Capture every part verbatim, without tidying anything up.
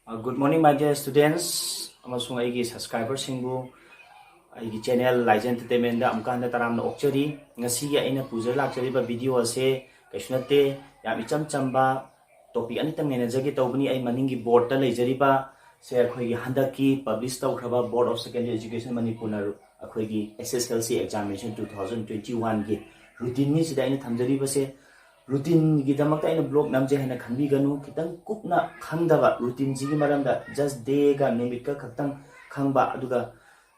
Uh, good morning, my dear students ꯑꯃꯁꯨꯡ ꯑꯩꯒꯤ subscriberꯁꯤꯡꯕꯨ ꯑꯩꯒꯤ channel Laijai Entertainmentꯗ ꯑꯃꯨꯛꯀ ꯍꯟꯅ ꯇꯔꯥꯝꯅ ꯑꯣꯛꯆꯔꯤ꯫ ꯉꯁꯤꯒꯤ ꯑꯩꯅ ꯄꯨꯖ ꯂꯥꯛꯆꯔꯤꯕ video ꯑꯁꯦ ꯀꯩꯁꯨ ꯅꯠꯇꯦ, ꯌꯥꯝ ꯏꯆꯝ ꯆꯝꯕ topic ꯑꯅꯤꯇꯪ ꯅꯩꯅꯖꯒꯦ ꯇꯧꯕꯅꯤ꯫ ꯑꯩ ꯃꯅꯤꯡꯒꯤ boardꯇ ꯂꯩꯖꯔꯤꯕ ꯁꯦ ꯑꯩꯈꯣꯏꯒꯤ ꯍꯟꯗꯛꯀꯤ publish ꯇꯧꯈ꯭ꯔꯕ Board of Secondary Education ꯃꯅꯤꯄꯨꯔꯅ ꯑꯩꯈꯣꯏꯒꯤ S S L C examination two thousand twenty oneꯒꯤ routineni꯫ ꯁꯤꯗ ꯑꯩꯅ ꯊꯝꯖꯔꯤꯕꯁꯦ routinegꯤꯗꯃꯛꯇ ꯑꯩꯅ blog ꯅꯝꯖꯩ ꯍꯥꯏꯅ ꯈꯟꯕꯤꯒꯅꯨ꯫ ꯈꯤꯇꯪ ꯀꯨꯞꯅ ꯈꯪꯗꯕ, routinegꯤ ꯃꯔꯝꯗ just dayꯒ ꯅꯨꯃꯤꯠꯀ ꯈꯛꯇꯪ ꯈꯪꯕ, ꯑꯗꯨꯒ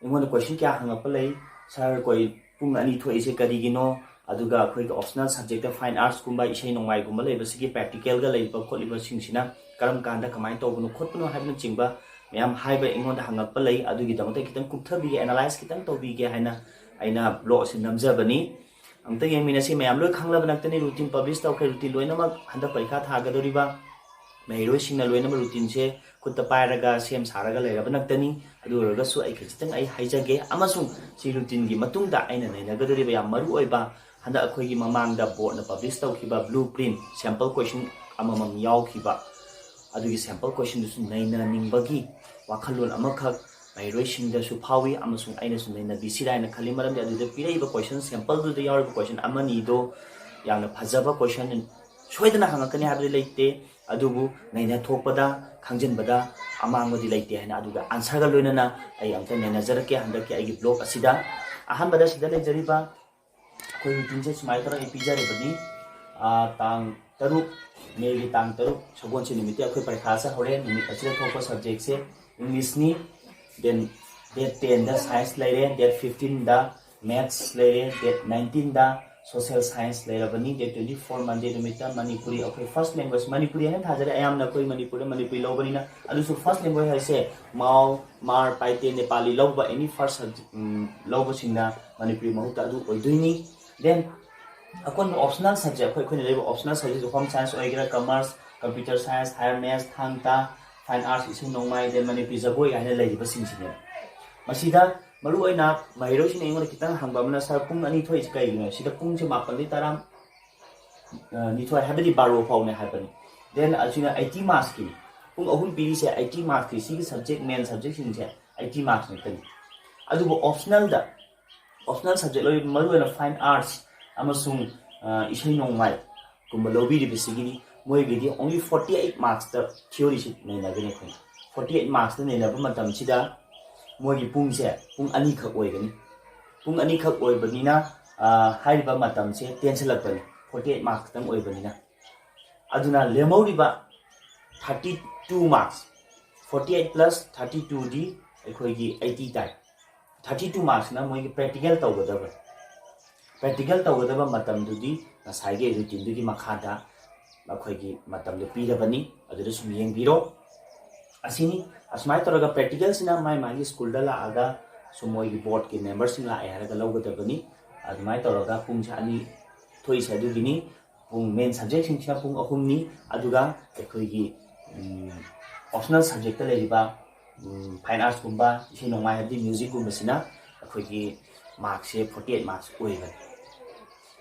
ꯑꯩꯉꯣꯟꯗ question ꯀꯌꯥ ꯍꯪꯉꯛꯄ ꯂꯩ, "Sir, ꯑꯩꯈꯣꯏ ꯄꯨꯡ ꯑꯅꯤ ꯊꯣꯛꯏꯁꯦ ꯀꯔꯤꯒꯤꯅꯣ? ꯑꯗꯨꯒ ꯑꯩꯈꯣꯏꯒꯤ optional subjectꯇ fine artsꯀꯨꯝꯕ ꯏꯁꯩ ꯅꯣꯡꯃꯥꯏꯒꯨꯝꯕ ꯂꯩꯕꯁꯤꯒꯤ practicalꯒ ꯂꯩꯕ ꯈꯣꯠꯂꯤꯕꯁꯤꯡꯁꯤꯅ ꯀꯔꯝ ꯀꯥꯟꯗ ꯀꯃꯥꯏꯅ ꯇꯧꯕꯅꯣ ꯈꯣꯠꯄꯅꯣ?" ꯍꯥꯏꯕꯅꯆꯤꯡꯕ ꯃꯌꯥꯝ ꯍꯥꯏꯕ ꯑꯩꯉꯣꯟꯗ ꯍꯪꯉꯛꯄ ꯂꯩ꯫ ꯑꯗꯨꯒꯤꯗꯃꯛꯇ ꯈꯤꯇꯪ ꯀꯨꯞꯊꯕꯤꯒꯦ, analyse ꯈꯤꯇꯪ ꯇꯧꯕꯤꯒꯦ ꯍꯥꯏꯅ ꯑꯩꯅ blog ꯑꯁꯤ ꯅꯝꯖꯕꯅꯤ꯫ ꯑꯝꯇ ꯌꯦꯡꯃꯤꯟꯅꯁꯤ꯫ ꯃꯌꯥꯝ ꯂꯣꯏ ꯈꯪꯂꯕ ꯉꯥꯛꯇꯅꯤ, routine publish ꯇꯧꯈ꯭ꯔꯦ, routine ꯂꯣꯏꯅꯃꯛ ꯍꯟꯗꯛ ꯄꯔꯤꯈꯥ ꯊꯥꯒꯗꯧꯔꯤꯕ ꯃꯍꯩꯔꯣꯏꯁꯤꯡꯅ ꯂꯣꯏꯅꯃꯛ routinese ꯈꯨꯠꯇ ꯄꯥꯏꯔꯒ ꯁꯦꯝ ꯁꯥꯔꯒ ꯂꯩꯔꯕ ꯉꯥꯛꯇꯅꯤ꯫ ꯑꯗꯨ ꯑꯣꯏꯔꯒꯁꯨ ꯑꯩ ꯈꯖꯤꯛꯇꯪ ꯑꯩ ꯍꯥꯏꯖꯒꯦ, ꯑꯃꯁꯨꯡ ꯁꯤ routinegꯤ ꯃꯇꯨꯡꯗ ꯑꯩꯅ ꯅꯩꯅꯒꯗꯧꯔꯤꯕ ꯌꯥꯝ ꯃꯔꯨ ꯑꯣꯏꯕ, ꯍꯟꯗꯛ ꯑꯩꯈꯣꯏꯒꯤ ꯃꯃꯥꯡꯗ boardꯅ publish ꯇꯧꯈꯤꯕ blueprint sample question ꯑꯃꯃꯝ ꯌꯥꯎꯈꯤꯕ, ꯑꯗꯨꯒꯤ sample questionꯗꯨꯁꯨ ꯅꯩꯅꯅꯤꯡꯕꯒꯤ ꯋꯥꯈꯜꯂꯣꯟ ꯑꯃꯈꯛ ꯃꯍꯩꯔꯣꯏꯁꯤꯡꯗꯁꯨ ꯐꯥꯎꯏ, ꯑꯃꯁꯨꯡ ꯑꯩꯅꯁꯨ ꯅꯩꯅꯕꯤꯁꯤꯔꯥ ꯍꯥꯏꯅ ꯈꯜꯂꯤ꯫ ꯃꯔꯝꯗꯤ ꯑꯗꯨꯗ ꯄꯤꯔꯛꯏꯕ question, sampleꯗꯨꯗ ꯌꯥꯎꯔꯤꯕ question ꯑꯃꯅꯤꯗꯣ ꯌꯥꯝꯅ ꯐꯖꯕ question, ꯁꯣꯏꯗꯅ ꯍꯪꯉꯛꯀꯅꯤ ꯍꯥꯏꯕꯗꯤ ꯂꯩꯇꯦ, ꯑꯗꯨꯕꯨ ꯅꯩꯅꯊꯣꯛꯄꯗ, ꯈꯪꯖꯤꯟꯕꯗ ꯑꯃꯥꯡꯕꯗꯤ ꯂꯩꯇꯦ ꯍꯥꯏꯅ, ꯑꯗꯨꯒ answerꯒ ꯂꯣꯏꯅꯅ ꯑꯩ ꯑꯝꯇ ꯅꯩꯅꯖꯔꯛꯀꯦ ꯍꯟꯗꯛꯀꯤ ꯑꯩꯒꯤ blog ꯑꯁꯤꯗ꯫ ꯑꯍꯥꯟꯕꯗ ꯁꯤꯗ ꯂꯩꯖꯔꯤꯕ ꯑꯩꯈꯣꯏ routinese ꯁꯨꯃꯥꯏꯅ ꯇꯧꯔꯒ ꯑꯩ ꯄꯤꯖꯔꯤꯕꯅꯤ꯫ ꯑꯥ, ꯇꯥꯡ ꯇꯔꯨꯛ, Mayꯒꯤ ꯇꯥꯡ ꯇꯔꯨꯛ, ꯁꯒꯣꯜꯁꯦꯟ ꯅꯨꯃꯤꯠꯇ ꯑꯩꯈꯣꯏ ꯄꯔꯤꯈꯥꯁꯦ ꯍꯧꯔꯦ꯫ ꯅꯨꯃꯤꯠ ꯑꯁꯤꯗ ꯊꯣꯛꯄ subjectꯁꯦ Englishꯅꯤ꯫ Then date tenꯗ science ꯂꯩꯔꯦ, date fifteenꯗ maths ꯂꯩꯔꯦ, date nineteenꯗ social science ꯂꯩꯔꯕꯅꯤ, date twenty four Monday ꯅꯨꯃꯤꯠꯇ ꯃꯅꯤꯄꯨꯔꯤ, ꯑꯩꯈꯣꯏ first language ꯃꯅꯤꯄꯨꯔꯤ ꯍꯥꯏꯅ ꯊꯥꯖꯔꯦ꯫ ꯑꯌꯥꯝꯕꯅ ꯑꯩꯈꯣꯏ ꯃꯅꯤꯄꯨꯔꯗ ꯃꯅꯤꯄꯨꯔꯤ ꯂꯧꯕꯅꯤꯅ, ꯑꯗꯨꯁꯨ first language ꯍꯥꯏꯁꯦ ꯃꯥꯎ, ꯃꯥꯔ, ꯄꯥꯏꯇꯦ, ꯅꯦꯄꯥꯂꯤ ꯂꯧꯕ, any first subject, ꯎꯝ, ꯂꯧꯕꯁꯤꯡꯅ ꯃꯅꯤꯄꯨꯔꯤ ꯃꯍꯨꯠꯇ ꯑꯗꯨ ꯑꯣꯏꯗꯣꯏꯅꯤ꯫ Then ꯑꯀꯣꯟꯕ optional subject, ꯑꯩꯈꯣꯏ, ꯑꯩꯈꯣꯏꯅ ꯂꯩꯔꯤꯕ optional subject, home science ꯑꯣꯏꯒꯦꯔꯥ, commerce, computer science, higher maths, ꯊꯥꯡ ꯇꯥ, fine arts, ꯏꯁꯩ ꯅꯣꯡꯃꯥꯏ, then ꯃꯅꯤꯄꯨꯔꯤ ꯖꯒꯣꯏ ꯍꯥꯏꯅ ꯂꯩꯔꯤꯕꯁꯤꯡꯁꯤꯅꯦ꯫ ꯃꯁꯤꯗ ꯃꯔꯨꯑꯣꯏꯅ ꯃꯍꯩꯔꯣꯏꯁꯤꯡꯅ ꯑꯩꯉꯣꯟꯗ ꯈꯤꯇꯪ ꯍꯪꯕ ꯑꯃꯅ, "Sir, ꯄꯨꯡ ꯑꯅꯤ ꯊꯣꯛꯏꯁꯤ ꯀꯩꯒꯤꯅꯣ?" ꯁꯤꯗ ꯄꯨꯡꯁꯦ ꯃꯥꯄꯟꯗꯒꯤ ꯇꯔꯥ, ꯑ, ꯅꯤꯊꯣꯏ, ꯍꯥꯏꯕꯗꯤ ꯕꯥꯔꯣ ꯐꯥꯎꯅꯦ ꯍꯥꯏꯕꯅꯤ꯫ Then ꯑꯁꯤꯅ eighty marksꯀꯤꯅꯤ꯫ ꯄꯨꯡ ꯑꯍꯨꯝ ꯄꯤꯔꯤꯁꯦ eighty marksꯀꯤ, ꯁꯤꯒꯤ subject, main subjectꯁꯤꯡꯁꯦ eighty marks ꯉꯥꯛꯇꯅꯤ꯫ ꯑꯗꯨꯕꯨ optionalꯗ, optional subject ꯑꯣꯏꯔꯤꯕ ꯃꯔꯨꯑꯣꯏꯅ fine arts ꯑꯃꯁꯨꯡ ꯑ, ꯏꯁꯩ ꯅꯣꯡꯃꯥꯏꯒꯨꯝꯕ ꯂꯧꯕꯤꯔꯤꯕꯁꯤꯒꯤꯗꯤ ꯃꯣꯏꯒꯤꯗꯤ only forty eight marksꯇ theoryꯁꯤ ꯅꯩꯅꯒꯅꯤ ꯑꯩꯈꯣꯏꯅ꯫ Forty eight marksꯇ ꯅꯩꯅꯕ ꯃꯇꯝꯁꯤꯗ ꯃꯣꯏꯒꯤ ꯄꯨꯡꯁꯦ ꯄꯨꯡ ꯑꯅꯤꯈꯛ ꯑꯣꯏꯒꯅꯤ꯫ ꯄꯨꯡ ꯑꯅꯤꯈꯛ ꯑꯣꯏꯕꯅꯤꯅ ꯑ, ꯍꯥꯏꯔꯤꯕ ꯃꯇꯝꯁꯦ ꯇꯦꯟꯁꯤꯜꯂꯛꯄꯅꯤ, forty eight marks ꯈꯛꯇꯪ ꯑꯣꯏꯕꯅꯤꯅ꯫ ꯑꯗꯨꯅ ꯂꯦꯝꯍꯧꯔꯤꯕ thirty two marks, forty eight plus thirty twoꯗꯤ ꯑꯩꯈꯣꯏꯒꯤ eighty ꯇꯥꯏ꯫ Thirty two marksꯅ ꯃꯣꯏꯒꯤ practical ꯇꯧꯒꯗꯕ, practical ꯇꯧꯒꯗꯕ ꯃꯇꯝꯗꯨꯗꯤ ꯉꯁꯥꯏꯒꯤ routinedꯨꯒꯤ ꯃꯈꯥꯗ ꯑꯩꯈꯣꯏꯒꯤ ꯃꯇꯝꯗꯨ ꯄꯤꯔꯕꯅꯤ, ꯑꯗꯨꯗ ꯁꯨꯝ ꯌꯦꯡꯕꯤꯔꯣ꯫ ꯑꯁꯤꯅꯤ꯫ ꯑꯁꯨꯃꯥꯏꯅ ꯇꯧꯔꯒ practicalꯁꯤꯅ ꯃꯥꯏ ꯃꯥꯒꯤ schoolꯗ ꯂꯥꯛꯑꯒ ꯁꯨꯝ ꯃꯣꯏꯒꯤ boardꯀꯤ memberꯁꯤꯡ ꯂꯥꯛꯑꯦ ꯍꯥꯏꯔꯒ ꯂꯧꯒꯗꯕꯅꯤ꯫ ꯑꯗꯨꯃꯥꯏꯅ ꯇꯧꯔꯒ ꯄꯨꯡꯁꯦ ꯑꯅꯤ ꯊꯣꯛꯏꯁꯦ ꯑꯗꯨꯒꯤꯅꯤ꯫ ꯄꯨꯡ, main subjectꯁꯤꯡꯁꯤꯅ ꯄꯨꯡ ꯑꯍꯨꯝꯅꯤ, ꯑꯗꯨꯒ ꯑꯩꯈꯣꯏꯒꯤ optional subjectꯇ ꯂꯩꯔꯤꯕ fine artsꯀꯨꯝꯕ, ꯏꯁꯩ ꯅꯣꯡꯃꯥꯏ ꯍꯥꯏꯕꯗꯤ musicꯀꯨꯝꯕꯁꯤꯅ ꯑꯩꯈꯣꯏꯒꯤ marksꯁꯦ forty eight marks ꯑꯣꯏꯕꯅꯤ꯫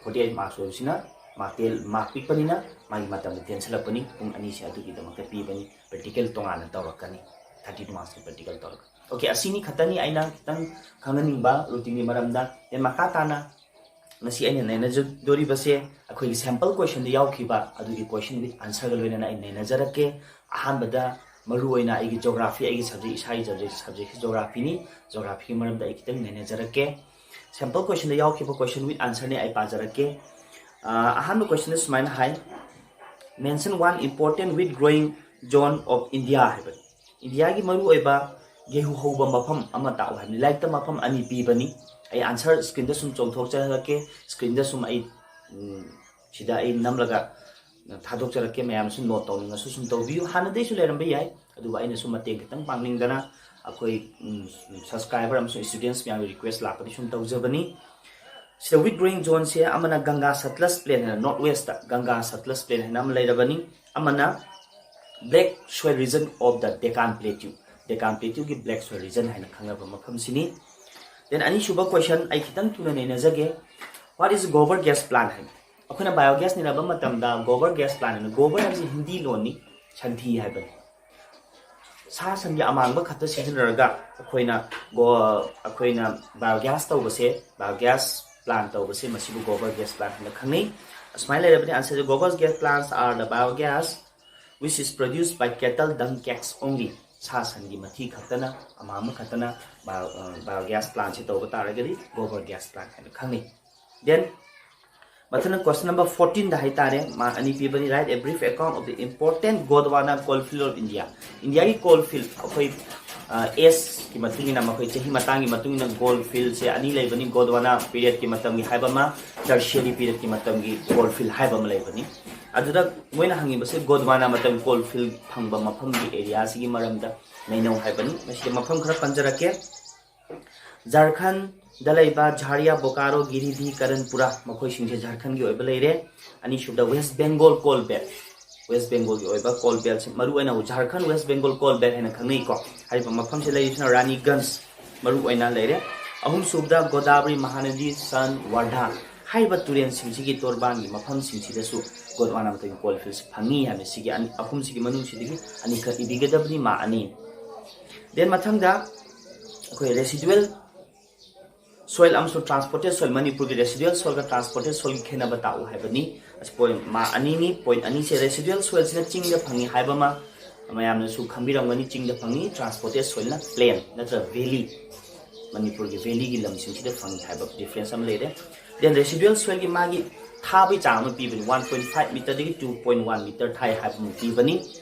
Forty eight marks ꯑꯣꯏꯕꯁꯤꯅ mark ꯇꯦꯜ, mark ꯄꯤꯛꯄꯅꯤꯅ ꯃꯥꯒꯤ ꯃꯇꯝꯗ ꯇꯦꯟꯁꯤꯜꯂꯛꯄꯅꯤ꯫ ꯄꯨꯡ ꯑꯅꯤꯁꯦ ꯑꯗꯨꯒꯤꯗꯃꯛꯇ ꯄꯤꯕꯅꯤ꯫ Practical ꯇꯣꯉꯥꯟꯅ ꯇꯧꯔꯛꯀꯅꯤ, thirty two marksꯀꯤ practical ꯇꯧꯔꯒ꯫ Okay, ꯑꯁꯤꯅꯤ ꯈꯛꯇꯅꯤ ꯑꯩꯅ ꯈꯤꯇꯪ ꯈꯪꯍꯟꯅꯤꯡꯕ routinegꯤ ꯃꯔꯝꯗ꯫ Then ꯃꯈꯥ ꯇꯥꯅ ꯉꯁꯤ ꯑꯩꯅ ꯅꯩꯅꯖꯗꯣꯔꯤꯕꯁꯦ ꯑꯩꯈꯣꯏꯒꯤ sample questionꯗ ꯌꯥꯎꯈꯤꯕ ꯑꯗꯨꯒꯤ question with answerꯒ ꯂꯣꯏꯅꯅ ꯑꯩ ꯅꯩꯅꯖꯔꯛꯀꯦ꯫ ꯑꯍꯥꯟꯕꯗ ꯃꯔꯨꯑꯣꯏꯅ ꯑꯩꯒꯤ geography, ꯑꯩꯒꯤ subject, ꯏꯁꯥꯒꯤ subject, subjectꯀꯤ geographyꯅꯤ꯫ Geographyꯒꯤ ꯃꯔꯝꯗ ꯑꯩ ꯈꯤꯇꯪ ꯅꯩꯅꯖꯔꯛꯀꯦ꯫ Sample questionꯗ ꯌꯥꯎꯈꯤꯕ question with answerꯅꯤ ꯑꯩ ꯄꯥꯖꯔꯛꯀꯦ꯫ ꯑ, ꯑꯍꯥꯟꯕ questionꯗ ꯁꯨꯃꯥꯏꯅ ꯍꯥꯏ, mention one important wheat growing zone of India ꯍꯥꯏꯕꯅꯤ꯫ ꯏꯟꯗꯤꯌꯥꯒꯤ ꯃꯔꯨꯑꯣꯏꯕ ꯒꯦꯍꯨ ꯍꯧꯕ ꯃꯐꯝ ꯑꯃ ꯇꯥꯛꯎ ꯍꯥꯏꯕꯅꯤ꯫ ꯂꯥꯏꯔꯤꯛꯇ ꯃꯐꯝ ꯑꯅꯤ ꯄꯤꯕꯅꯤ꯫ ꯑꯩ answer screenꯗ ꯁꯨꯝ ꯆꯣꯡꯊꯣꯛꯆꯔꯛꯀꯦ, screenꯗ ꯁꯨꯝ ꯑꯩ, ꯎꯝ, ꯁꯤꯗ ꯑꯩ ꯅꯝꯂꯒ ꯊꯥꯗꯣꯛꯆꯔꯛꯀꯦ, ꯃꯌꯥꯝꯅꯁꯨ note ꯇꯧꯅꯤꯡꯉꯁꯨ ꯁꯨꯝ ꯇꯧꯕꯤꯌꯨ꯫ ꯍꯥꯟꯅꯗꯩꯁꯨ ꯂꯩꯔꯝꯕ ꯌꯥꯏ, ꯑꯗꯨꯕꯨ ꯑꯩꯅ ꯁꯨꯝ ꯃꯇꯦꯡ ꯈꯤꯇꯪ ꯄꯥꯡꯅꯤꯡꯗꯅ ꯑꯩꯈꯣꯏ, ꯎꯝ, subscriber ꯑꯃꯁꯨꯡ students ꯃꯌꯥꯝꯒꯤ request ꯂꯥꯛꯄꯗꯤ ꯁꯨꯝ ꯇꯧꯖꯕꯅꯤ꯫ ꯁꯤꯗ wheat growing zoneꯁꯦ ꯑꯃꯅ ꯒꯪꯒꯥ ꯁꯠꯂꯖ plain ꯍꯥꯏꯅ, north westꯇ ꯒꯪꯒꯥ ꯁꯠꯂꯖ plain ꯍꯥꯏꯅ ꯑꯃ ꯂꯩꯔꯕꯅꯤ, ꯑꯃꯅ black soil region of the Deccan Plateau, Deccan Plateauꯒꯤ black soil region ꯍꯥꯏꯅ ꯈꯪꯅꯕ ꯃꯐꯝꯁꯤꯅꯤ꯫ Then ꯑꯅꯤꯁꯨꯕ question ꯑꯩ ꯈꯤꯇꯪ ꯊꯨꯅ ꯅꯩꯅꯖꯒꯦ꯫ What is gobar gas plant ꯍꯥꯏꯕ? ꯑꯩꯈꯣꯏꯅ biogas ꯅꯩꯅꯕ ꯃꯇꯝꯗ gobar gas plant ꯍꯥꯏꯅ, gobar ꯍꯥꯏꯕꯁꯤ ꯍꯤꯟꯗꯤ ꯂꯣꯟꯅꯤ, ꯁꯟꯊꯤ ꯍꯥꯏꯕꯅꯤ꯫ ꯁꯥ ꯁꯟꯒꯤ ꯑꯃꯥꯡꯕ ꯈꯛꯇ ꯁꯤꯖꯤꯟꯅꯔꯒ ꯑꯩꯈꯣꯏꯅ ꯒꯣ ꯑꯩꯈꯣꯏꯅ ꯕꯥꯏꯑꯣꯒ꯭ꯌꯥꯁ ꯇꯧꯕꯁꯦ, ꯕꯥꯏꯑꯣꯒ꯭ꯌꯥꯁ ꯄ꯭ꯂꯥꯟ ꯇꯧꯕꯁꯦ, ꯃꯁꯤꯕꯨ ꯒꯣꯕꯔ ꯒ꯭ꯌꯥꯁ ꯄ꯭ꯂꯥꯟ ꯍꯥꯏꯅ ꯈꯪꯅꯩ꯫ ꯑꯁꯨꯃꯥꯏꯅ ꯂꯩꯔꯕꯅꯤ ꯑꯟꯁꯔꯁꯦ: Gobar gas plants are the biogas which is produced by cattle dung cakes only. ꯁꯥ ꯁꯟꯒꯤ ꯃꯊꯤ ꯈꯛꯇꯅ, ꯑꯃꯥꯡꯕ ꯈꯛꯇꯅ bio- ꯑ, ꯕꯥꯏꯑꯣꯒ꯭ꯌꯥꯁ ꯄ꯭ꯂꯥꯟꯁꯦ ꯇꯧꯕ ꯇꯥꯔꯒꯗꯤ ꯒꯣꯕꯔ ꯒ꯭ꯌꯥꯁ ꯄ꯭ꯂꯥꯟ ꯍꯥꯏꯅ ꯈꯪꯅꯩ꯫ Then ꯃꯊꯪꯅ question number fourteen ꯗ ꯍꯥꯏꯇꯥꯔꯦ, ꯃꯥ ꯑꯅꯤ ꯄꯤꯕꯅꯤ: Write a brief account of the important Gondwana coalfield of India. ꯏꯟꯗꯤꯌꯥꯒꯤ ꯀꯣꯜ ꯐꯤꯜ ꯑꯩꯈꯣꯏ ꯑꯦꯖꯀꯤ ꯃꯇꯨꯡ ꯏꯟꯅ, ꯃꯈꯣꯏ ꯆꯍꯤ ꯃꯇꯥꯡꯒꯤ ꯃꯇꯨꯡ ꯏꯟꯅ ꯀꯣꯜ ꯐꯤꯜꯁꯦ ꯑꯅꯤ ꯂꯩꯕꯅꯤ: ꯒꯣꯟꯗꯋꯥꯅꯥ ꯄꯤꯔꯤꯌꯗꯀꯤ ꯃꯇꯝꯒꯤ ꯍꯥꯏꯕ ꯑꯃ, ꯇꯔꯁꯤꯌꯔꯤ ꯄꯤꯔꯤꯌꯗꯀꯤ ꯃꯇꯝꯒꯤ ꯀꯣꯜ ꯐꯤꯜ ꯍꯥꯏꯕ ꯑꯃ ꯂꯩꯕꯅꯤ꯫ ꯑꯗꯨꯗ ꯃꯣꯏꯅ ꯍꯪꯉꯤꯕꯁꯦ ꯒꯣꯟꯗꯋꯥꯅꯥ ꯃꯇꯝ ꯀꯣꯜ ꯐꯤꯜ ꯐꯪꯕ ꯃꯐꯝꯒꯤ ꯑꯦꯔꯤꯌꯥꯁꯤꯒꯤ ꯃꯔꯝꯗ ꯅꯩꯅꯧ ꯍꯥꯏꯕꯅꯤ꯫ ꯃꯁꯤꯗ ꯃꯐꯝ ꯈꯔ ꯄꯟꯖꯔꯛꯀꯦ: ꯖꯥꯔꯈꯟꯗ ꯂꯩꯕ ꯖꯥꯔꯤꯌꯥ, ꯕꯣꯀꯥꯔꯣ, ꯒꯤꯔꯤꯗꯤ, ꯀꯔꯟꯄꯨꯔꯥ, ꯃꯈꯣꯏꯁꯤꯡꯁꯦ ꯖꯥꯔꯈꯟꯗꯒꯤ ꯑꯣꯏꯕ ꯂꯩꯔꯦ꯫ ꯑꯅꯤꯁꯨꯕꯗ west Bengal coal belt, west ꯕꯦꯡꯒꯣꯜꯒꯤ ꯑꯣꯏꯕ ꯀꯣꯜ ꯕꯦꯜꯠꯁꯦ, ꯃꯔꯨꯑꯣꯏꯅ ꯖꯥꯔꯈꯟꯗ ꯋꯦꯁ ꯕꯦꯡꯒꯣꯜ ꯀꯣꯜ ꯕꯦꯜꯠ ꯍꯥꯏꯅ ꯈꯪꯅꯩꯀꯣ꯫ ꯍꯥꯏꯔꯤꯕ ꯃꯐꯝꯁꯦ ꯂꯩꯔꯤꯁꯤꯅ ꯔꯥꯅꯤꯒꯟꯖ ꯃꯔꯨꯑꯣꯏꯅ ꯂꯩꯔꯦ꯫ ꯑꯍꯨꯝꯁꯨꯕꯗ ꯒꯣꯗꯥꯕꯔꯤ, ꯃꯍꯥꯅꯗꯤ, ꯁꯟ, ꯋꯥꯔꯙꯥ ꯍꯥꯏꯔꯤꯕ ꯇꯨꯔꯦꯜꯁꯤꯡꯁꯤꯒꯤ ꯇꯣꯔꯕꯥꯟꯒꯤ ꯃꯐꯝꯁꯤꯡꯁꯤꯗꯁꯨ ꯒꯣꯟꯗꯋꯥꯅꯥ ꯃꯇꯝꯒꯤ ꯀꯣꯜ ꯐꯤꯜꯁꯦ ꯐꯪꯉꯤ ꯍꯥꯏꯕꯅꯤ꯫ ꯁꯤꯒꯤ ꯑꯅꯤ, ꯑꯍꯨꯝꯁꯤꯒꯤ ꯃꯅꯨꯡꯁꯤꯗꯒꯤ ꯑꯅꯤꯈꯛ ꯏꯕꯤꯒꯗꯕꯅꯤ, ꯃꯥ ꯑꯅꯤ꯫ Then ꯃꯊꯪꯗ ꯑꯩꯈꯣꯏ ꯔꯦꯁꯤꯗꯨꯋꯦꯜ ꯁꯣꯏꯜ ꯑꯃꯁꯨꯡ ꯇ꯭ꯔꯥꯟꯁꯄꯣꯔꯇꯦꯠ ꯁꯣꯏꯜ, ꯃꯅꯤꯄꯨꯔꯒꯤ ꯔꯦꯁꯤꯗꯨꯋꯦꯜ ꯁꯣꯏꯜꯒ ꯇ꯭ꯔꯥꯟꯁꯄꯣꯔꯇꯦꯠ ꯁꯣꯏꯜꯒꯤ ꯈꯦꯠꯅꯕ ꯇꯥꯛꯎ ꯍꯥꯏꯕꯅꯤ꯫ ꯑꯁꯤ ꯄꯣꯏꯟ ꯃꯥ ꯑꯅꯤꯅꯤ꯫ ꯄꯣꯏꯟ ꯑꯅꯤꯁꯦ ꯔꯦꯁꯤꯗꯨꯋꯦꯜ ꯁꯣꯏꯜꯁꯤꯅ ꯆꯤꯡꯗ ꯐꯪꯉꯤ ꯍꯥꯏꯕ ꯑꯃ ꯃꯌꯥꯝꯅꯁꯨ ꯈꯪꯕꯤꯔꯝꯒꯅꯤ, ꯆꯤꯡꯗ ꯐꯪꯉꯤ꯫ ꯇ꯭ꯔꯥꯟꯁꯄꯣꯔꯇꯦꯠ ꯁꯣꯏꯜꯅ ꯄ꯭ꯂꯦꯟ ꯅꯠꯇ꯭ꯔꯒ ꯚꯦꯂꯤ, ꯃꯅꯤꯄꯨꯔꯒꯤ ꯚꯦꯂꯤꯒꯤ ꯂꯝꯁꯤꯡꯁꯤꯗ ꯐꯪꯉꯤ ꯍꯥꯏꯕ ꯗꯤꯐ꯭ꯔꯦꯟꯁ ꯑꯃ ꯂꯩꯔꯦ꯫ Then ꯔꯦꯁꯤꯗꯨꯋꯦꯜ ꯁꯣꯏꯜꯒꯤ ꯃꯥꯒꯤ ꯊꯥꯕꯒꯤ ꯆꯥꯡ ꯑꯃ ꯄꯤꯕꯅꯤ, ꯋꯥꯟ ꯄꯣꯏꯟ ꯐꯥꯏꯚ ꯃꯤꯇꯔꯗꯒꯤ ꯇꯨ ꯄꯣꯏꯟ ꯋꯥꯟ ꯃꯤꯇꯔ ꯊꯥꯏ ꯍꯥꯏꯕ ꯑꯃ ꯄꯤꯕꯅꯤ꯫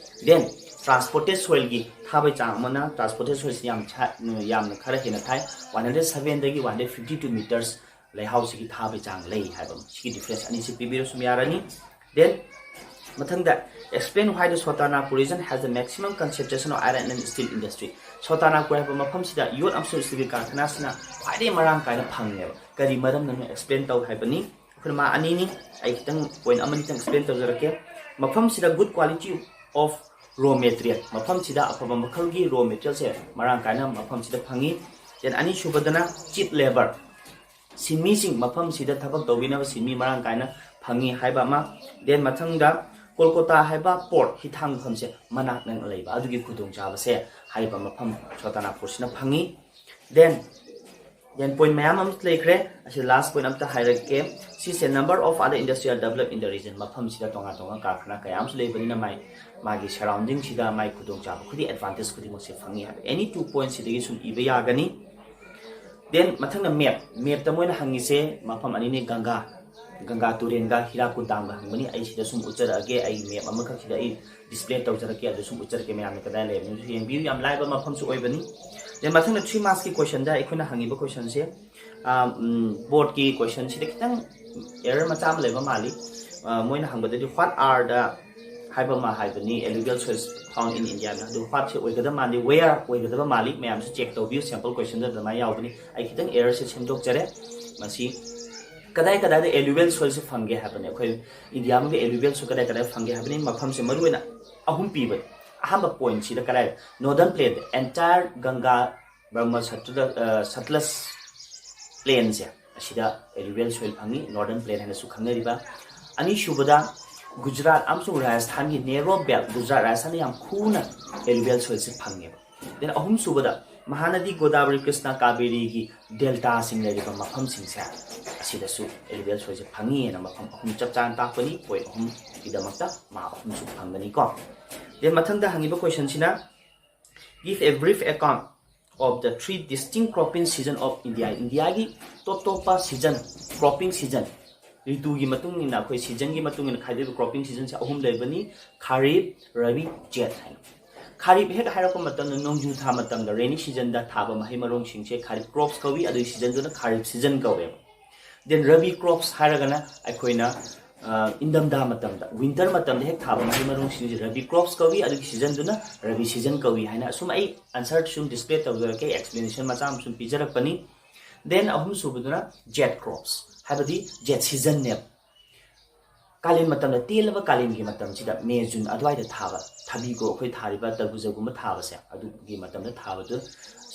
Then ꯇ꯭ꯔꯥꯟꯁꯄꯣꯔꯇꯦꯠ ꯁꯣꯏꯜꯒꯤ ꯊꯥꯕꯒꯤ ꯆꯥꯡ ꯑꯃꯅ, ꯇ꯭ꯔꯥꯟꯁꯄꯣꯔꯇꯦꯠ ꯁꯣꯏꯜꯁꯤ ꯌꯥꯝ ꯁꯥ- ꯌꯥꯝꯅ ꯈꯔ ꯍꯦꯟꯅ ꯊꯥꯏ, ꯋꯥꯟ ꯍꯟꯗ꯭ꯔꯦꯠ ꯁꯚꯦꯟꯗꯒꯤ one hundred fifty two metres ꯂꯩꯍꯥꯎꯁꯤꯒꯤ ꯊꯥꯕꯒꯤ ꯆꯥꯡ ꯂꯩ ꯍꯥꯏꯕ ꯑꯃ꯫ ꯁꯤꯒꯤ ꯗꯤꯐ꯭ꯔꯦꯟꯁ ꯑꯅꯤꯁꯤ ꯄꯤꯕꯤꯔꯁꯨ ꯌꯥꯔꯅꯤ꯫ Then ꯃꯊꯪꯗ explain why the Sotanagpur region has the maximum concentration of iron and steel industry. ꯁꯣꯇꯥꯅꯥꯒꯄꯨꯔ ꯍꯥꯏꯕ ꯃꯐꯝꯁꯤꯗ ꯌꯣꯠ ꯑꯃꯁꯨꯡ ꯁ꯭ꯇꯤꯜꯒꯤ ꯀꯥꯔꯈꯅꯥꯁꯤꯅ ꯈ꯭ꯋꯥꯏꯗꯒꯤ ꯃꯔꯥꯡ ꯀꯥꯏꯅ ꯐꯪꯉꯦꯕ꯫ ꯀꯔꯤ ꯃꯔꯝꯅꯅꯣ ꯑꯦꯛꯁꯄ꯭ꯂꯦꯟ ꯇꯧ ꯍꯥꯏꯕꯅꯤ꯫ ꯑꯩꯈꯣꯏꯅ ꯃꯥ ꯑꯅꯤꯅꯤ, ꯑꯩ ꯈꯤꯇꯪ ꯄꯣꯏꯟ ꯑꯃꯅꯤꯇꯪ ꯑꯦꯛꯁꯄ꯭ꯂꯦꯟ ꯇꯧꯖꯔꯛꯀꯦ꯫ ꯃꯐꯝꯁꯤꯗ good quality of raw material, ꯃꯐꯝꯁꯤꯗ ꯑꯐꯕ ꯃꯈꯜꯒꯤ ꯔꯣ ꯃꯦꯇꯔꯤꯌꯦꯜꯁꯦ ꯃꯔꯥꯡ ꯀꯥꯏꯅ ꯃꯐꯝꯁꯤꯗ ꯐꯪꯉꯤ꯫ Then ꯑꯅꯤꯁꯨꯕꯗꯅ cheap labour, ꯁꯤꯟꯃꯤꯁꯤꯡ, ꯃꯐꯝꯁꯤꯗ ꯊꯕꯛ ꯇꯧꯕꯤꯅꯕ ꯁꯤꯟꯃꯤ ꯃꯔꯥꯡ ꯀꯥꯏꯅ ꯐꯪꯉꯤ ꯍꯥꯏꯕ ꯑꯃ꯫ Then ꯃꯊꯪꯗ ꯀꯣꯜꯀꯣꯇꯥ ꯍꯥꯏꯕ ꯄꯣꯔꯠ ꯍꯤꯊꯥꯡꯐꯝꯁꯦ ꯃꯅꯥꯛ ꯅꯛꯅ ꯂꯩꯕ ꯑꯗꯨꯒꯤ ꯈꯨꯗꯣꯡꯆꯥꯕꯁꯦ ꯍꯥꯏꯔꯤꯕ ꯃꯐꯝ ꯁꯣꯇꯥꯅꯥꯒꯄꯨꯔꯁꯤꯅ ꯐꯪꯉꯤ꯫ Then, then point ꯃꯌꯥꯝ ꯑꯃ ꯂꯩꯈ꯭ꯔꯦ꯫ ꯑꯁꯤ last point ꯑꯝꯇ ꯍꯥꯏꯔꯛꯀꯦ꯫ ꯁꯤꯁꯦ number of other industrial developed in the region, ꯃꯐꯝꯁꯤꯗ ꯇꯣꯉꯥꯟ ꯇꯣꯉꯥꯟꯕ ꯀꯥꯔꯈꯥꯅꯥ ꯀꯌꯥ ꯑꯃꯁꯨ ꯂꯩꯕꯅꯤꯅ ꯃꯥꯏ ꯃꯥꯒꯤ surrounding ꯁꯤꯗ ꯃꯥꯏ ꯈꯨꯗꯣꯡꯆꯥꯕ ꯈꯨꯗꯤꯡ, advantage ꯈꯨꯗꯤꯡꯃꯛꯁꯦ ꯐꯪꯉꯤ ꯍꯥꯏꯕ any two point ꯁꯤꯗꯒꯤ ꯁꯨꯝ ꯏꯕ ꯌꯥꯒꯅꯤ꯫ Then ꯃꯊꯪꯅ map꯫ Map ꯇ ꯃꯣꯏꯅ ꯍꯪꯉꯤꯁꯦ ꯃꯐꯝ ꯑꯅꯤꯅꯤ, ꯒꯪꯒꯥ, ꯒꯪꯒꯥ ꯇꯨꯔꯦꯜꯒ ꯍꯤꯔꯥꯀꯨꯗ ꯗꯥꯝꯒ ꯍꯪꯕꯅꯤ꯫ ꯑꯩ ꯁꯤꯗ ꯁꯨꯝ ꯎꯠꯆꯔꯛꯑꯒꯦ, ꯑꯩ map ꯑꯃꯈꯛ ꯁꯤꯗ ꯑꯩ display ꯇꯧꯖꯔꯛꯀꯦ, ꯑꯗꯨ ꯁꯨꯝ ꯎꯠꯆꯔꯛꯀꯦ ꯃꯌꯥꯝꯅ ꯀꯗꯥꯏ ꯂꯩꯔꯕꯅꯣ ꯌꯦꯡꯕꯤꯌꯨ꯫ ꯌꯥꯝ ꯂꯥꯏꯕ ꯃꯐꯝꯁꯨ ꯑꯣꯏꯕꯅꯤ꯫ Then ꯃꯊꯪꯗ three marks ꯀꯤ question ꯗ ꯑꯩꯈꯣꯏꯅ ꯍꯪꯉꯤꯕ question ꯁꯦ, ꯑꯥ, ꯎꯝ, board ꯀꯤ question ꯁꯤꯗ ꯈꯤꯇꯪ error ꯃꯆꯥ ꯑꯃ ꯂꯩꯕ ꯃꯥꯜꯂꯤ꯫ ꯑꯥ, ꯃꯣꯏꯅ ꯍꯪꯕꯗꯗꯤ what are the ꯍꯥꯏꯕ ꯑꯃ ꯍꯥꯏꯕꯅꯤ, alluvial soils found in India ꯅ꯫ ꯑꯗꯨ what ꯁꯦ ꯑꯣꯏꯒꯗꯕ ꯃꯥꯜꯂꯤ, where ꯑꯣꯏꯒꯗꯕ ꯃꯥꯜꯂꯤ꯫ ꯃꯌꯥꯝꯁꯨ check ꯇꯧꯕꯤꯌꯨ, sample question ꯗ ꯑꯗꯨꯃꯥꯏꯅ ꯌꯥꯎꯕꯅꯤ꯫ ꯑꯩ ꯈꯤꯇꯪ error ꯁꯦ ꯁꯦꯝꯗꯣꯛꯆꯔꯦ꯫ ꯃꯁꯤ ꯀꯗꯥꯏ ꯀꯗꯥꯏꯗ alluvial soil ꯁꯦ ꯐꯪꯒꯦ ꯍꯥꯏꯕꯅꯤ꯫ ꯑꯩꯈꯣꯏ ꯏꯟꯗꯤꯌꯥ ꯃꯅꯨꯡꯗ alluvial soil ꯀꯗꯥꯏ ꯀꯗꯥꯏ ꯐꯪꯒꯦ ꯍꯥꯏꯕꯅꯤ꯫ ꯃꯐꯝꯁꯦ ꯃꯔꯨꯑꯣꯏꯅ ꯑꯍꯨꯝ ꯄꯤꯕꯅꯤ꯫ ꯑꯍꯥꯟꯕ point ꯁꯤꯗ ꯀꯗꯥꯏ? Northern plain, entire ꯒꯪꯒꯥ, ꯕ꯭ꯔꯍꯃ, ꯁꯠꯂꯨꯖ, ꯑ, ꯁꯠꯂꯖ plain ꯁꯦ ꯑꯁꯤꯗ alluvial soil ꯐꯪꯉꯤ, northern plain ꯍꯥꯏꯅꯁꯨ ꯈꯪꯅꯔꯤꯕ꯫ ꯑꯅꯤꯁꯨꯕꯗ ꯒꯨꯖꯔꯥꯠ ꯑꯃꯁꯨꯡ ꯔꯥꯖꯁꯊꯥꯟꯒꯤ narrow belt, ꯒꯨꯖꯔꯥꯠ, ꯔꯥꯖꯁꯊꯥꯟꯗ ꯌꯥꯝ ꯈꯨꯅ alluvial soil ꯁꯦ ꯐꯪꯉꯦꯕ꯫ Then ꯑꯍꯨꯝꯁꯨꯕꯗ ꯃꯍꯥꯅꯗꯤ, ꯒꯣꯗꯥꯕꯔꯤ, ꯀ꯭ꯔꯤꯁꯅ, ꯀꯥꯕꯦꯔꯤꯒꯤ delta ꯁꯤꯡ ꯂꯩꯔꯤꯕ ꯃꯐꯝꯁꯤꯡꯁꯦ ꯑꯁꯤꯗꯁꯨ alluvial soil ꯁꯦ ꯐꯪꯉꯤ ꯍꯥꯏꯅ ꯃꯐꯝ ꯑꯍꯨꯝ ꯆꯞ ꯆꯥꯅ ꯇꯥꯛꯄꯅꯤ꯫ Point ꯑꯍꯨꯝꯒꯤꯗꯃꯛꯇ mark ꯑꯍꯨꯝꯁꯨ ꯐꯪꯒꯅꯤꯀꯣ꯫ Then ꯃꯊꯪꯗ ꯍꯪꯉꯤꯕ question ꯁꯤꯅ, give a brief account of the three distinct cropping season of India꯫ ꯏꯟꯗꯤꯌꯥꯒꯤ ꯇꯣꯞ ꯇꯣꯞꯄ season, cropping season, ꯔꯤꯇꯨꯒꯤ ꯃꯇꯨꯡ ꯏꯟꯅ, ꯑꯩꯈꯣꯏ season ꯒꯤ ꯃꯇꯨꯡ ꯏꯟꯅ ꯈꯥꯏꯗꯣꯛꯏꯕ cropping season ꯁꯦ ꯑꯍꯨꯝ ꯂꯩꯕꯅꯤ, ꯈꯥꯔꯤꯐ, ꯔꯕꯤ, ꯖꯦꯠ ꯍꯥꯏꯅ꯫ ꯈꯥꯔꯤꯐ ꯍꯦꯛ ꯍꯥꯏꯔꯛꯄ ꯃꯇꯝꯗ ꯅꯣꯡꯖꯨ ꯊꯥ ꯃꯇꯝꯗ, rainy season ꯗ ꯊꯥꯕ ꯃꯍꯩ ꯃꯔꯣꯡꯁꯤꯡꯁꯦ ꯈꯥꯔꯤꯐ crops ꯀꯧꯏ, ꯑꯗꯨꯒꯤ season ꯗꯨꯅ ꯈꯥꯔꯤꯐ season ꯀꯧꯋꯦꯕ꯫ Then ꯔꯕꯤ crops ꯍꯥꯏꯔꯒꯅ ꯑꯩꯈꯣꯏꯅ, ꯑ, ꯏꯪꯊꯝꯊꯥ ꯃꯇꯝꯗ, winter ꯃꯇꯝꯗ ꯍꯦꯛ ꯊꯥꯕ ꯃꯍꯩ ꯃꯔꯣꯡꯁꯤꯡꯁꯦ ꯔꯕꯤ crops ꯀꯧꯏ, ꯑꯗꯨꯒꯤ season ꯗꯨꯅ ꯔꯕꯤ season ꯀꯧꯏ ꯍꯥꯏꯅ꯫ ꯑꯁꯨꯝ ꯑꯩ answer ꯁꯨꯝ display ꯇꯧꯖꯔꯛꯀꯦ, explanation ꯃꯆꯥ ꯑꯃ ꯁꯨꯝ ꯄꯤꯖꯔꯛꯄꯅꯤ꯫ Then ꯑꯍꯨꯝꯁꯨꯕꯗꯨꯅ ꯖꯦꯠ crops, ꯍꯥꯏꯕꯗꯤ ꯖꯦꯠ season ꯅꯦꯕ꯫ ꯀꯥꯂꯦꯟ ꯃꯇꯝꯗ, ꯇꯦꯜꯂꯕ ꯀꯥꯂꯦꯟꯒꯤ ꯃꯇꯝꯁꯤꯗ, ꯃꯦ, ꯖꯨꯟ ꯑꯗꯨꯋꯥꯏꯗ ꯊꯥꯕ ꯊꯕꯤꯒꯨꯝ, ꯑꯩꯈꯣꯏ ꯊꯥꯔꯤꯕ ꯇꯔꯕꯨꯖꯒꯨꯝꯕ ꯊꯥꯕꯁꯦ, ꯑꯗꯨꯒꯤ ꯃꯇꯝꯗ ꯊꯥꯕꯗꯨ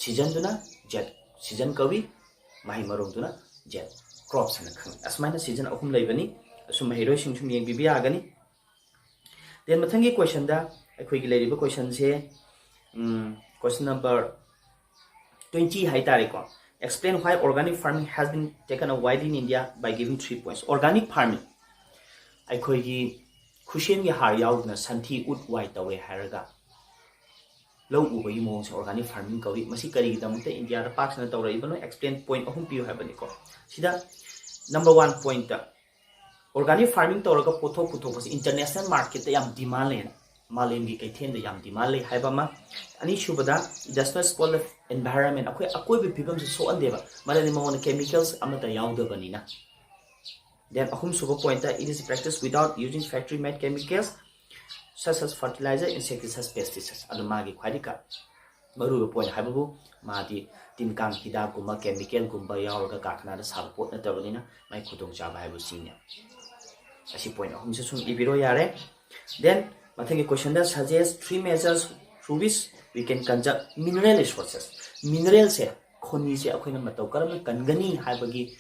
season ꯗꯨꯅ ꯖꯦꯠ season ꯀꯧꯏ, ꯃꯍꯩ ꯃꯔꯣꯡꯗꯨꯅ ꯖꯦꯠ crops ꯍꯥꯏꯅ ꯈꯪꯅꯩ꯫ ꯑꯁꯨꯃꯥꯏꯅ season ꯑꯍꯨꯝ ꯂꯩꯕꯅꯤ꯫ ꯑꯁꯨꯝ ꯃꯍꯩꯔꯣꯏꯁꯤꯡ ꯁꯨꯝ ꯌꯦꯡꯕꯤꯕ ꯌꯥꯒꯅꯤ꯫ Then ꯃꯊꯪꯒꯤ questionꯗ ꯑꯩꯈꯣꯏꯒꯤ ꯂꯩꯔꯤꯕ questionꯁꯦ, question number twenty ꯍꯥꯏꯇꯥꯔꯦꯀꯣ. Explain why organic farming has been taken up widely in India by giving three points. Organic farming, ꯑꯩꯈꯣꯏꯒꯤ ꯈꯨꯠꯁꯦꯝꯒꯤ ꯍꯥꯔ ꯌꯥꯎꯗꯅ ꯁꯟꯊꯤ ꯎꯠ ꯋꯥꯏ ꯇꯧꯋꯦ ꯍꯥꯏꯔꯒ ꯂꯧ ꯎꯕꯒꯤ ꯃꯑꯣꯡꯁꯦ organic farming ꯀꯧꯏ꯫ ꯃꯁꯤ ꯀꯔꯤꯒꯤꯗꯃꯛꯇ ꯏꯟꯗꯤꯌꯥꯗ ꯄꯥꯛ ꯁꯟꯅ ꯇꯧꯔꯛꯏꯕꯅꯣ? Explain point ꯑꯍꯨꯝ ꯄꯤꯌꯨ ꯍꯥꯏꯕꯅꯤꯀꯣ. ꯁꯤꯗ number one pointꯇ, organic farming ꯇꯧꯔꯒ ꯄꯣꯠꯊꯣꯛ ꯄꯨꯊꯣꯛꯄꯁꯤ international marketꯇ ꯌꯥꯝ demand ꯂꯩꯌꯦꯅ, ꯃꯥꯂꯦꯝꯒꯤ ꯀꯩꯊꯦꯜꯗ ꯌꯥꯝ demand ꯂꯩ ꯍꯥꯏꯕ ꯑꯃ꯫ ꯑꯅꯤꯁꯨꯕꯗ, it does not spoil the environment, ꯑꯩꯈꯣꯏ ꯑꯀꯣꯏꯕ ꯐꯤꯕꯝꯁꯤ ꯁꯣꯛꯍꯟꯗꯦꯕ, ꯃꯔꯝꯗꯤ ꯃꯉꯣꯟꯗ chemicals ꯑꯃꯠꯇ ꯌꯥꯎꯗꯕꯅꯤꯅ꯫ Then ꯑꯍꯨꯝꯁꯨꯕ pointꯇ, it is practiced without using factory made chemicals such as fertilizer, insecticides, pesticides. ꯑꯗꯨ ꯃꯥꯒꯤ ꯈ꯭ꯋꯥꯏꯗꯒꯤ ꯀ-, ꯃꯔꯨꯑꯣꯏꯕ point ꯍꯥꯏꯕꯕꯨ ꯃꯥꯗꯤ ꯇꯤꯟ ꯀꯥꯡ ꯍꯤꯗꯥꯛꯀꯨꯝꯕ chemicalꯒꯨꯝꯕ ꯌꯥꯎꯔꯒ ꯀꯔꯈꯥꯅꯥꯗ ꯁꯥꯕ ꯄꯣꯠ ꯅꯠꯇꯕꯅꯤꯅ ꯃꯥꯒꯤ ꯈꯨꯗꯣꯡꯆꯥꯕ ꯍꯥꯏꯕꯁꯤꯅꯤ꯫ ꯑꯁꯤ point ꯑꯍꯨꯝꯁꯦ ꯁꯨꯝ ꯏꯕꯤꯔꯣ ꯌꯥꯔꯦ꯫ Then ꯃꯊꯪꯒꯤ questionꯗ, suggest three measures through which we can conserve mineral resources. Mineralꯁꯦ, ꯈꯣꯅꯤꯁꯦ ꯑꯩꯈꯣꯏꯅ ꯃꯇꯧ ꯀꯔꯝꯅ ꯀꯟꯒꯅꯤ ꯍꯥꯏꯕꯒꯤ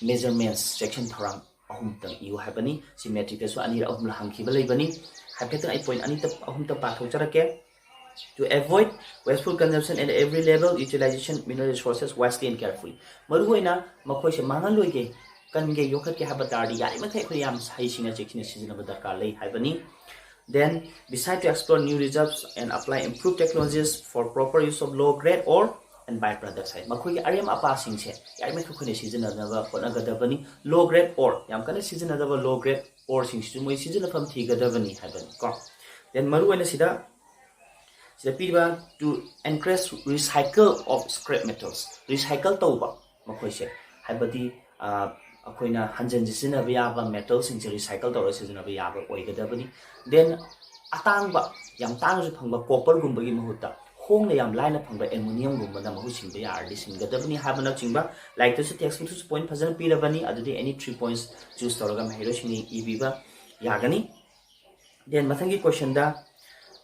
measurements section ꯊꯧꯔꯥꯡ ꯑꯍꯨꯝꯇꯪ ꯏꯌꯨ ꯍꯥꯏꯕꯅꯤ꯫ ꯁꯤ matricꯇꯁꯨ ꯑꯅꯤꯔꯛ ꯑꯍꯨꯝꯂꯛ ꯍꯪꯈꯤꯕ ꯂꯩꯕꯅꯤ꯫ ꯍꯥꯏꯐꯦꯠꯇꯪ ꯑꯩ point ꯑꯅꯤꯇ ꯑꯍꯨꯝꯇ ꯄꯥꯊꯣꯛꯆꯔꯛꯀꯦ꯫ To avoid wasteful consumption at every level, utilization mineral resources wisely and carefully. ꯃꯔꯨꯑꯣꯏꯅ ꯃꯈꯣꯏꯁꯦ ꯃꯥꯡꯍꯜꯂꯣꯏꯒꯦ, ꯀꯟꯒꯦ, ꯌꯣꯛꯈꯠꯀꯦ ꯍꯥꯏꯕ ꯇꯥꯔꯗꯤ ꯌꯥꯔꯤꯃꯈꯩ ꯑꯩꯈꯣꯏ ꯌꯥꯝ ꯍꯩꯁꯤꯡꯅ ꯆꯦꯛꯁꯤꯟꯅ ꯁꯤꯖꯤꯟꯅꯕ ꯗꯔꯀꯥꯔ ꯂꯩ ꯍꯥꯏꯕꯅꯤ꯫ Then, beside to explore new reserves and apply improved technologies for proper use of low grade ore and byproducts ꯍꯥꯏ꯫ ꯃꯈꯣꯏꯒꯤ ꯑꯔꯦꯝ ꯑꯄꯥꯁꯤꯡꯁꯦ ꯌꯥꯔꯤꯃꯈꯩ ꯑꯩꯈꯣꯏꯅ ꯁꯤꯖꯤꯟꯅꯅꯕ ꯍꯣꯠꯅꯒꯗꯕꯅꯤ꯫ Low grade ore, ꯌꯥꯝ ꯀꯟꯅ ꯁꯤꯖꯤꯟꯅꯗꯕ low grade oreꯁꯤꯡꯁꯤꯁꯨ ꯃꯣꯏ ꯁꯤꯖꯤꯟꯅꯐꯝ ꯊꯤꯒꯗꯕꯅꯤ ꯍꯥꯏꯕꯅꯤ ꯀꯣ꯫ Then ꯃꯔꯨꯑꯣꯏꯅ ꯁꯤꯗ, ꯁꯤꯗ ꯄꯤꯔꯤꯕ to encourage recycle of scrap metals, recycle ꯇꯧꯕ ꯃꯈꯣꯏꯁꯦ, ꯍꯥꯏꯕꯗꯤ, ꯑ, ꯑꯩꯈꯣꯏꯅ ꯍꯟꯖꯤꯟ ꯁꯤꯖꯤꯟꯅꯕ ꯌꯥꯕ metalꯁꯤꯡꯁꯦ recycle ꯇꯧꯔꯒ ꯁꯤꯖꯤꯟꯅꯕ ꯌꯥꯕ ꯑꯣꯏꯒꯗꯕꯅꯤ꯫ Then ꯑꯇꯥꯡꯕ, ꯌꯥꯝ ꯇꯥꯡꯅꯁꯨ ꯐꯪꯕ copperꯒꯨꯝꯕꯒꯤ ꯃꯍꯨꯠꯇ ꯍꯣꯡꯅ ꯌꯥꯝ ꯂꯥꯏꯅ ꯐꯪꯕ aluminiumꯒꯨꯝꯕꯅ ꯃꯍꯨꯠ ꯁꯤꯟꯕ ꯌꯥꯔꯗꯤ ꯁꯤꯟꯒꯗꯕꯅꯤ ꯍꯥꯏꯕꯅꯆꯤꯡꯕ ꯂꯥꯏꯔꯤꯛꯇꯁꯨ, textbookꯇꯁꯨ point ꯐꯖꯅ ꯄꯤꯔꯕꯅꯤ꯫ ꯑꯗꯨꯗꯤ any three points choose ꯇꯧꯔꯒ ꯃꯍꯩꯔꯣꯏꯁꯤꯡꯅ ꯏꯕꯤꯕ ꯌꯥꯒꯅꯤ꯫ Then ꯃꯊꯪꯒꯤ questionꯗ,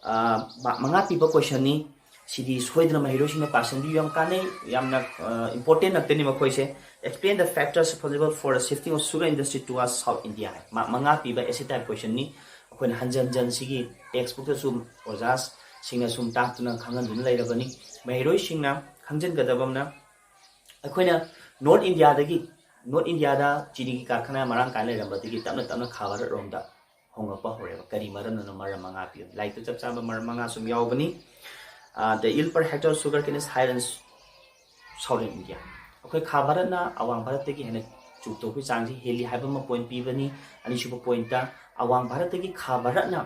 ꯑ, mark ꯃꯉꯥ ꯄꯤꯕ questionꯅꯤ꯫ ꯁꯤꯗꯤ ꯁꯣꯏꯗꯅ ꯃꯍꯩꯔꯣꯏꯁꯤꯡꯅ ꯄꯥꯁꯟꯕꯤꯌꯨ, ꯌꯥꯝ ꯀꯥꯟꯅꯩ, ꯌꯥꯝꯅ, ꯑ, important ꯉꯥꯛꯇꯅꯤ ꯃꯈꯣꯏꯁꯦ꯫ Explain the factors responsible for the shifting of sugar industry towards South India high. Mark ꯃꯉꯥ ꯄꯤꯕ essay type questionꯅꯤ꯫ ꯑꯩꯈꯣꯏꯅ ꯍꯟꯖꯟ ꯍꯟꯖꯟ ꯁꯤꯒꯤ ꯇꯦꯛꯁ ꯕꯨꯛꯇ ꯁꯨꯝ ꯑꯣꯖꯥꯁꯤꯡꯅ ꯁꯨꯝ ꯇꯥꯛꯇꯨꯅ ꯈꯪꯍꯟꯗꯨꯅ ꯂꯩꯔꯕꯅꯤ꯫ ꯃꯍꯩꯔꯣꯏꯁꯤꯡꯅ ꯈꯪꯖꯤꯟꯒꯗꯕ ꯑꯃꯅ, ꯑꯩꯈꯣꯏꯅ ꯅꯣꯔꯠ ꯏꯟꯗꯤꯌꯥꯗꯒꯤ, ꯅꯣꯔꯠ ꯏꯟꯗꯤꯌꯥꯗ ꯆꯤꯅꯤꯒꯤ ꯀꯥꯔꯈꯥꯅꯥ ꯃꯔꯥꯡ ꯀꯥꯏꯅ ꯂꯩꯔꯝꯕꯗꯒꯤ ꯇꯞꯅ ꯇꯞꯅ ꯈꯥ ꯚꯥꯔꯠ ꯔꯣꯝꯗ ꯍꯣꯡꯂꯛꯄ ꯍꯧꯔꯦꯕ꯫ ꯀꯔꯤ ꯃꯔꯝꯅꯅꯣ? ꯃꯔꯝ ꯃꯉꯥ ꯄꯤꯌꯨ꯫ ꯂꯥꯏꯔꯤꯛꯇ ꯆꯞ ꯆꯥꯕ ꯃꯔꯝ ꯃꯉꯥ ꯁꯨꯝ ꯌꯥꯎꯕꯅꯤ꯫ The yield per hectare of sugar cane is higher in southern India. ꯑꯩꯈꯣꯏ ꯈꯥ ꯚꯥꯔꯠꯅ ꯑꯋꯥꯡ ꯚꯥꯔꯠꯇꯒꯤ ꯍꯦꯟꯅ ꯆꯨ ꯄꯨꯊꯣꯛꯄꯒꯤ ꯆꯥꯡꯁꯤ ꯍꯦꯜꯂꯤ ꯍꯥꯏꯕ ꯑꯃ ꯄꯣꯏꯟ ꯄꯤꯕꯅꯤ꯫ ꯑꯅꯤꯁꯨꯕ ꯄꯣꯏꯟꯠꯇ, ꯑꯋꯥꯡ ꯚꯥꯔꯠꯇꯒꯤ ꯈꯥ ꯚꯥꯔꯠꯅ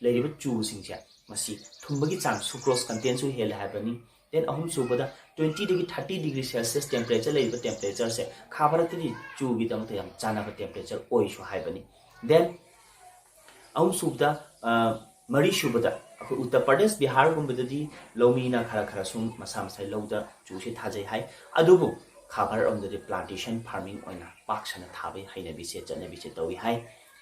ꯂꯩꯔꯤꯕ ꯆꯨꯁꯤꯡꯁꯦ ꯃꯁꯤ ꯊꯨꯝꯕꯒꯤ ꯆꯥꯡ, ꯁꯨꯀ꯭ꯔꯣꯁ ꯀꯟꯇꯦꯟꯁꯨ ꯍꯦꯜꯂꯦ ꯍꯥꯏꯕꯅꯤ꯫ ꯗꯦꯟ ꯑꯍꯨꯝꯁꯨꯕꯗ, twenty degree, thirty degree Celsius temperature ꯂꯩꯔꯤꯕ temperatureꯁꯦ ꯈꯥ ꯚꯥꯔꯠꯇꯗꯤ ꯆꯨꯒꯤꯗꯃꯛꯇ ꯌꯥꯝ ꯆꯥꯟꯅꯕ temperature ꯑꯣꯏꯁꯨ ꯍꯥꯏꯕꯅꯤ꯫ ꯗꯦꯟ ꯑꯍꯨꯝꯁꯨꯕꯗ, ꯑ, ꯃꯔꯤꯁꯨꯕꯗ, ꯑꯩꯈꯣꯏ ꯎꯠꯇꯔ ꯄ꯭ꯔꯗꯦꯁ, ꯕꯤꯍꯥꯔꯒꯨꯝꯕꯗꯗꯤ ꯂꯧꯃꯤꯅ ꯈꯔ ꯈꯔ ꯁꯨꯝ ꯃꯁꯥ ꯃꯁꯥꯒꯤ ꯂꯧꯗ ꯆꯨꯁꯦ ꯊꯥꯖꯩ ꯍꯥꯏ꯫ ꯑꯗꯨꯕꯨ ꯈꯥ ꯚꯥꯔꯠ ꯂꯣꯝꯗꯗꯤ plantation farming ꯑꯣꯏꯅ ꯄꯥꯛ ꯁꯟꯅ ꯊꯥꯕꯒꯤ ꯍꯩꯅꯕꯤꯁꯦ, ꯆꯠꯅꯕꯤꯁꯦ ꯇꯧꯏ ꯍꯥꯏ꯫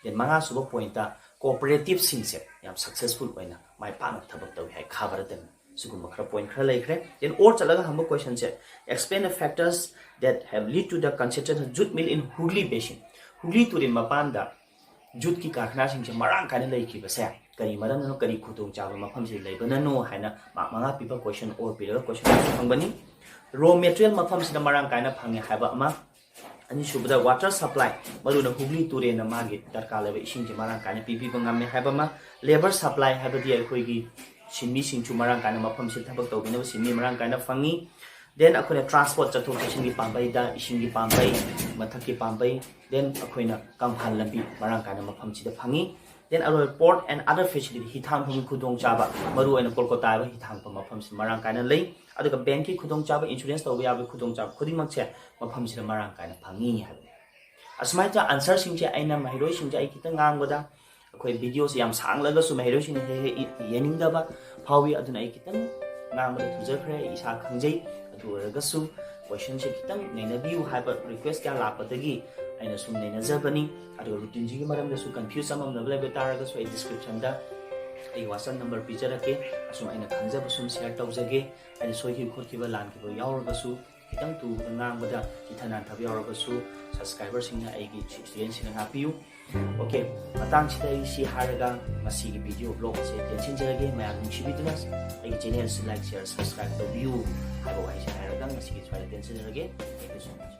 ꯗꯦꯟ ꯃꯉꯥꯁꯨꯕ ꯄꯣꯏꯟꯠꯇ, cooperativeꯁꯤꯡꯁꯦ ꯌꯥꯝ successful ꯑꯣꯏꯅ ꯃꯥꯏ ꯄꯥꯛꯅ ꯊꯕꯛ ꯇꯧꯏ ꯍꯥꯏ ꯈꯥ ꯚꯥꯔꯠꯇꯅ꯫ ꯁꯤꯒꯨꯝꯕ ꯈꯔ ꯄꯣꯏꯟꯠ ꯈꯔ ꯂꯩꯈ꯭ꯔꯦ꯫ Then ꯑꯣꯔ ꯆꯠꯂꯒ ꯍꯪꯕ questionꯁꯦ, explain the factors that have led to the concentration of jute mill in Hooghly Basin꯫ ꯍꯨꯒ꯭ꯂꯤ ꯇꯨꯔꯦꯜ ꯃꯄꯥꯟꯗ ꯖꯨꯠꯀꯤ ꯀꯥꯔꯈꯥꯅꯥꯁꯤꯡꯁꯦ ꯃꯔꯥꯡ ꯀꯥꯏꯅ ꯂꯩꯈꯤꯕꯁꯦ ꯀꯔꯤ ꯃꯔꯝꯅꯅꯣ, ꯀꯔꯤ ꯈꯨꯗꯣꯡꯆꯥꯕ ꯃꯐꯝꯁꯤꯗ ꯂꯩꯕꯅꯅꯣ ꯍꯥꯏꯅ ꯃꯥꯔꯛ ꯃꯉꯥ ꯄꯤꯕ question ꯑꯣꯔ ꯄꯤꯔꯒ question ꯑꯃꯁꯨ ꯐꯪꯕꯅꯤ꯫ Raw material ꯃꯐꯝꯁꯤꯗ ꯃꯔꯥꯡ ꯀꯥꯏꯅ ꯐꯪꯉꯦ ꯍꯥꯏꯕ ꯑꯃ, ꯑꯅꯤꯁꯨꯕꯗ water supply, ꯃꯔꯨꯑꯣꯏꯅ ꯍꯨꯒ꯭ꯂꯤ ꯇꯨꯔꯦꯜꯅ ꯃꯥꯒꯤ ꯗꯔꯀꯥꯔ ꯂꯩꯕ ꯏꯁꯤꯡꯁꯦ ꯃꯔꯥꯡ ꯀꯥꯏꯅ ꯄꯤꯕꯤꯕ ꯉꯝꯃꯦ ꯍꯥꯏꯕ ꯑꯃ, labour supply ꯍꯥꯏꯕꯗꯤ ꯑꯩꯈꯣꯏꯒꯤ ꯁꯤꯟꯃꯤꯁꯤꯡꯁꯨ ꯃꯔꯥꯡ ꯀꯥꯏꯅ ꯃꯐꯝꯁꯤꯗ ꯊꯕꯛ ꯇꯧꯕꯤꯅꯕ ꯁꯤꯟꯃꯤ ꯃꯔꯥꯡ ꯀꯥꯏꯅ ꯐꯪꯉꯤ꯫ Then ꯑꯩꯈꯣꯏꯅ transport, ꯆꯠꯊꯣꯛ ꯆꯠꯁꯤꯟꯒꯤ ꯄꯥꯝꯕꯩꯗ, ꯏꯁꯤꯡꯒꯤ ꯄꯥꯝꯕꯩ, ꯃꯊꯛꯀꯤ ꯄꯥꯝꯕꯩ, then ꯑꯩꯈꯣꯏꯅ ꯀꯪꯐꯥꯜ ꯂꯝꯕꯤ ꯃꯔꯥꯡ ꯀꯥꯏꯅ ꯃꯐꯝꯁꯤꯗ ꯐꯪꯉꯤ꯫ Then ꯑꯔꯣꯏ port and other facility, ꯍꯤ ꯊꯥꯡꯐꯝꯒꯤ ꯈꯨꯗꯣꯡꯆꯥꯕ, ꯃꯔꯨꯑꯣꯏꯅ ꯀꯣꯜꯀꯇꯥ ꯍꯥꯏꯕ ꯍꯤ ꯊꯥꯡꯐꯝ ꯃꯐꯝꯁꯤ ꯃꯔꯥꯡ ꯀꯥꯏꯅ ꯂꯩ꯫ ꯑꯗꯨꯒ bankꯀꯤ ꯈꯨꯗꯣꯡꯆꯥꯕ, insurance ꯇꯧꯕ ꯌꯥꯕꯒꯤ ꯈꯨꯗꯣꯡꯆꯥꯕ ꯈꯨꯗꯤꯡꯃꯛꯁꯦ ꯃꯐꯝꯁꯤꯗ ꯃꯔꯥꯡ ꯀꯥꯏꯅ ꯐꯪꯉꯤ ꯍꯥꯏꯕꯅꯤ꯫ ꯑꯁꯨꯃꯥꯏꯅ answerꯁꯤꯡꯁꯦ ꯑꯩꯅ ꯃꯍꯩꯔꯣꯏꯁꯤꯡꯁꯦ ꯑꯩ ꯈꯤꯇꯪ ꯉꯥꯡꯕꯗ, ꯑꯩꯈꯣꯏ videoꯁꯦ ꯌꯥꯝ ꯁꯥꯡꯂꯒꯁꯨ ꯃꯍꯩꯔꯣꯏꯁꯤꯡꯅ ꯍꯦꯛ ꯍꯦꯛ ꯌꯦꯡꯅꯤꯡꯗꯕ ꯐꯥꯎꯏ꯫ ꯑꯗꯨꯅ ꯑꯩ ꯈꯤꯇꯪ ꯉꯥꯡꯕꯗ ꯊꯨꯖꯈ꯭ꯔꯦ, ꯑꯩ ꯏꯁꯥ ꯈꯪꯖꯩ꯫ ꯑꯗꯨ ꯑꯣꯏꯔꯒꯁꯨ questionꯁꯦ ꯈꯤꯇꯪ ꯅꯩꯅꯕꯤꯌꯨ ꯍꯥꯏꯕ request ꯀꯌꯥ ꯂꯥꯛꯄꯗꯒꯤ ꯑꯩꯅ ꯁꯨꯝ ꯅꯩꯅꯖꯕꯅꯤ꯫ ꯑꯗꯨꯒ routineꯁꯤꯒꯤ ꯃꯔꯝꯗꯁꯨ confuse ꯑꯃꯝꯅꯕ ꯂꯩꯕ ꯇꯥꯔꯒꯁꯨ ꯑꯩ descriptionꯗ ꯑꯩ WhatsApp number ꯄꯤꯖꯔꯛꯀꯦ꯫ ꯑꯁꯨꯝ ꯑꯩꯅ ꯈꯪꯖꯕ ꯁꯨꯝ share ꯇꯧꯖꯒꯦ꯫ ꯑꯩꯅ ꯁꯣꯏꯈꯤꯕ ꯈꯣꯠꯈꯤꯕ ꯂꯥꯟꯈꯤꯕ ꯌꯥꯎꯔꯒꯁꯨ, ꯈꯤꯇꯪ ꯇꯨꯕꯗ ꯉꯥꯡꯕꯗ ꯆꯤꯊ ꯅꯥꯟꯊꯕ ꯌꯥꯎꯔꯒꯁꯨ subscriberꯁꯤꯡꯅ, ꯑꯩꯒꯤ studentꯁꯤꯡꯅ ꯉꯥꯛꯄꯤꯌꯨ꯫ Okay, ꯃꯇꯥꯡꯁꯤꯗ ꯑꯩ ꯁꯤ ꯍꯥꯏꯔꯒ ꯉꯁꯤꯒꯤ video blog ꯑꯁꯦ ꯇꯦꯟꯁꯤꯟꯖꯔꯒꯦ꯫ ꯃꯌꯥꯝ ꯅꯨꯡꯁꯤꯕꯤꯗꯨꯅ ꯑꯩꯒꯤ channel ꯑꯁꯤ like, share, subscribe ꯇꯧꯕꯤꯌꯨ ꯍꯥꯏꯕ ꯋꯥꯍꯩꯁꯦ ꯍꯥꯏꯔꯒ ꯉꯁꯤꯒꯤ ꯁ꯭ꯋꯥꯏꯗ ꯇꯦꯟꯁꯤꯟꯖꯔꯒꯦ꯫ Thank you so much.